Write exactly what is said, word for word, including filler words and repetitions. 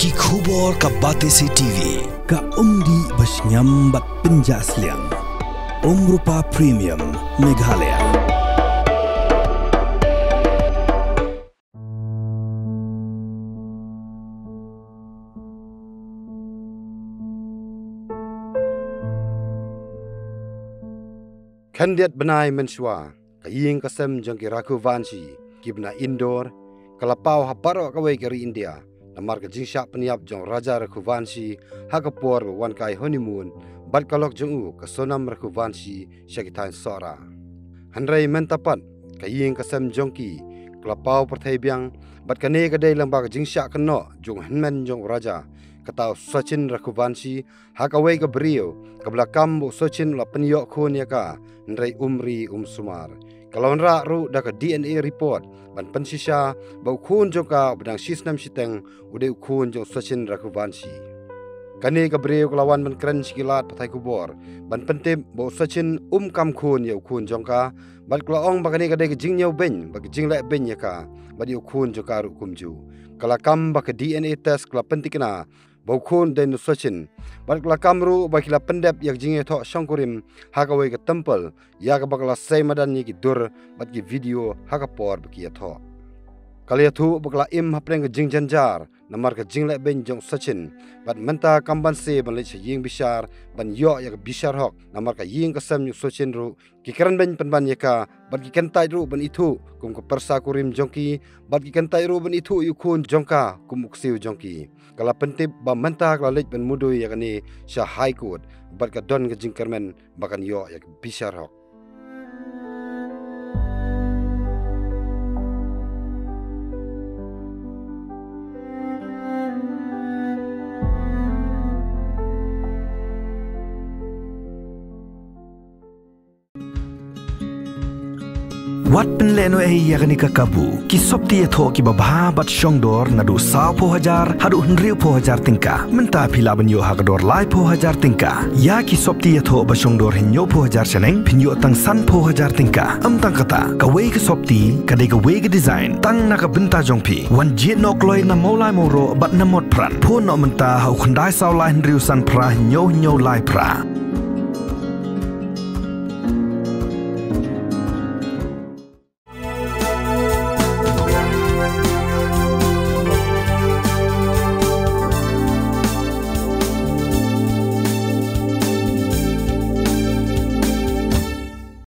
Ki khubor ka Batesi T V. Ka umdih ba shngiam bad pynjah sliang. Umrupa Premium, Meghalaya. Khyndiat bnai mynshuwa, ka ïing ka sem jong ki Raghuvanshi, ki bna Indore, ka la paw ha baroh kawei ka ri India, namar ka jingshah pynïap jong Raja Raghuvanshi, ha ka por ba wan kai honeymoon, bad ka lok jong u, ka Sonam Raghuvanshi, sha ki thaiñ Sohra. Hynrei mynta pat, ka ïing ka sem jong ki, ka la paw pyrthei biang, bad kane ka dei lyngba ka jingshah kynnoh, jong u hynmen jong u Raja, kata u Sachin Raghuvanshi, ha kawei ka briew, kaba la kam ba u Sachin u la pynïoh khun ïa ka, hynrei um ri um sumar. Ka la wanrah ruh da ka D N A report, ban pynshisha, ba u khun jong ka uba dang shi snem shiteng, u dei u khun jong u Sachin Raghuvanshi. Kane ka briew ka la wan ban kren sha ki lad pathai khubor, ban pyntip ba u Sachin um kam khun ïa u khun jong ka, bad ka la ong ba kane ka dei ka jingñiewbeiñ, bad ka jinglehbeiñ ïa ka, bad ïa u khun jong ka ruh kumjuh. Ka la kam ba ka D N A test ka la pynthikna, ba u khun u dei na u Sachin. Bad ka la kam ruh ba ki la pyndep ïa ka jingïathoh shongkurim ha kawei ka temple, ïa kaba ka la sei madan ïa ki dur bad ki video ha ka por ba ki ïathoh. Ka la ïathuh ba ka la im hapdeng ka jingjynjar namar ka jinglehbeiñ jong u Sachin, bad mynta kam ban seh ban leit sha ïing bishar ban ïoh ïa ka bishar hok namar ka ïing ka sem jong u Sachin ruh ki kren beiñ pynban ïa ka, bad ki kyntait ruh ban ithuh kum ka pyrsa kurim jong ki, bad ki kyntait ruh ban ithuh ïa u khun jong ka kum u ksiew jong ki. Ka la pyntip ba mynta ka la leit ban mudui ïa kane sha High Court, bad ka don ka jingkyrmen ba kan ïoh ïa ka bishar hok. Wat pynlehnohei ïa kane ka kabu. Ki sopti ïathoh kiba bha bad shongdor naduh sawphew hajar haduh hynriewphew hajar tyngka. Mynta phi lah ban ïoh ha ka dor laiphew hajar tyngka. Ïa ki sopti ïathoh ba shongdor hynñiewphew hajar shaneng, phin ïoh tang sanphew hajar tyngka. Ym tang kata, kawei ka sopti ka dei kawei ka design, tang na ka bynta jong phi. Wan jied noh kloi na Mawlai Mawroh bad na Motphran. Phone noh mynta ha u khyndai saw lai hynriew san phra hynñiew hynñiew lai phra.